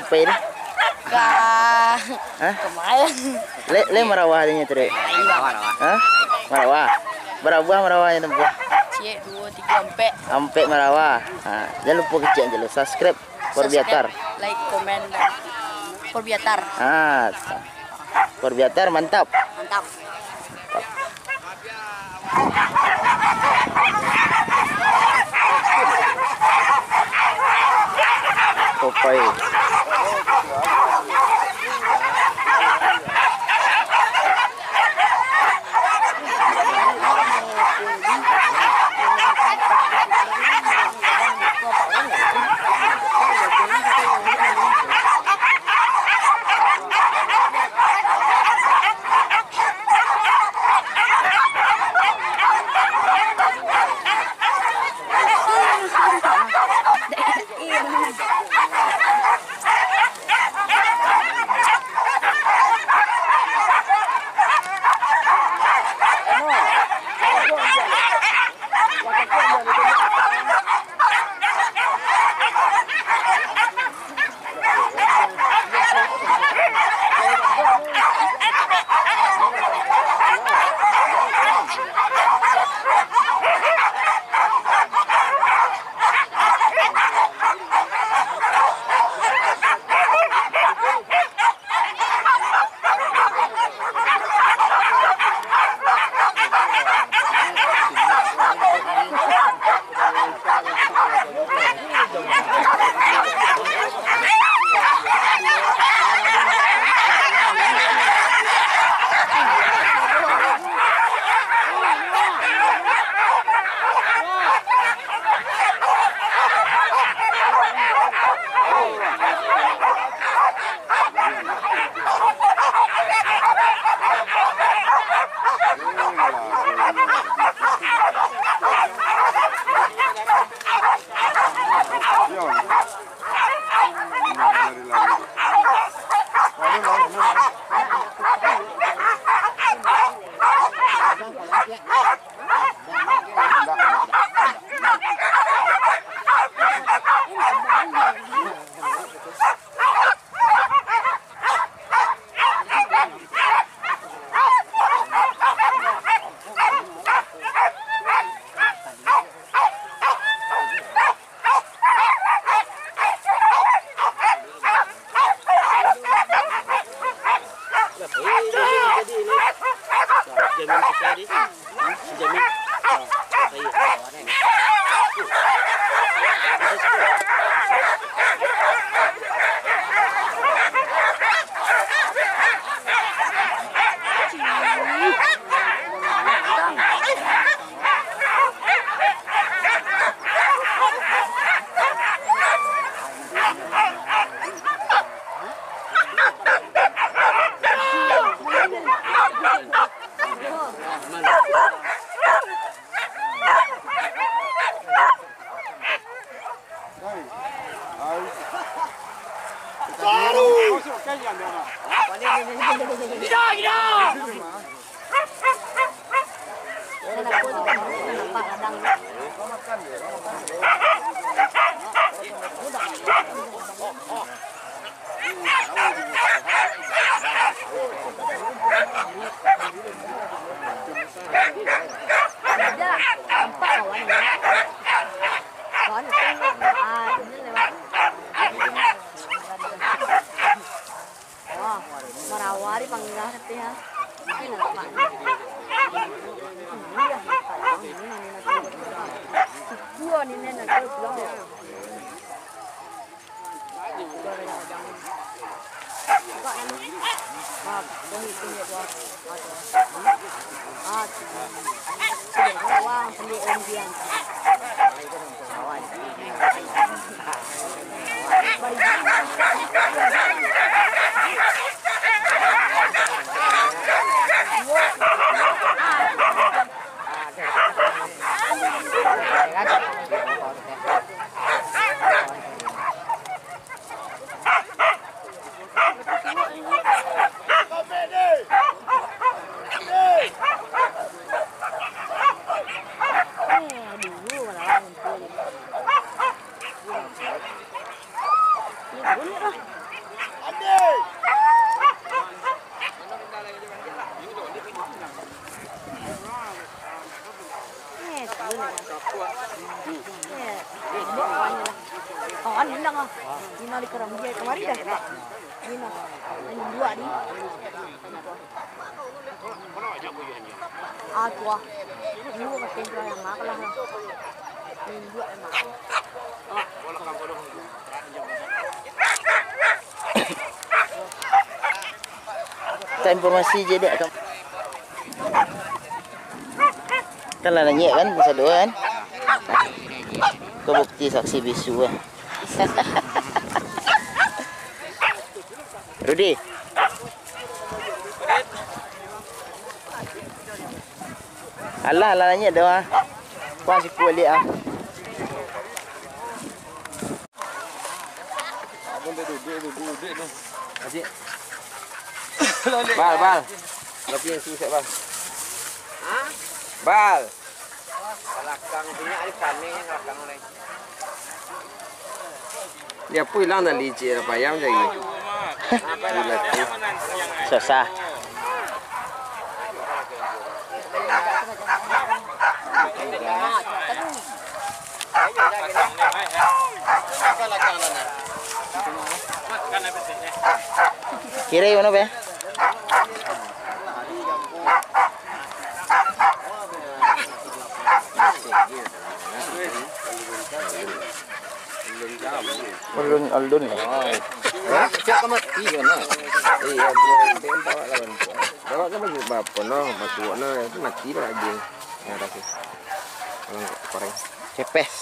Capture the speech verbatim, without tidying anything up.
Apo ini? Ka Hah? Kemayan. Le, le marawa adanya tu, Dek? Iya. Hah? Marawa. Barabuah marawa yang tempuh? Ciek, duo, tigo, ampek. Ampek marawa. Ha, jangan lupa kecek je lu subscribe Porbiatar. Subscribe, like, komen, dan Porbiatar. Ha, Porbiatar mantap. Mantap. Popeye. Wah, marawa di panggah tapi ya. Mungkin nampak. Iya, padahal ini nani nanti. Dua ni nani nanti pulang ya. Induak di. Ah, tuah. Induak katen tuah yang makan lah. Induak yang makan. Minta informasi je dek. Kan lah nanyek kan, masa doa kan. Kau bukti saksi bisu lah. Rudi. Alah, alah nanyek doa. Kuang siku balik ah. Abang dah duduk, duduk, duduk tu. Bal, Bal. Tapi yang susah, Bal. Bal. Belakang banyak di panen yang belakang lain. Dia apa hilang dah licik, dah payam lagi. Susah. Kira mana, Be? Alun, alun. Cak ka mati kan, ah? Iya, tembak lawan. Bawa kan baju bapa no, basuak no, itu mati lah dia. Yang ada sih. Kalau koreng. Cepes.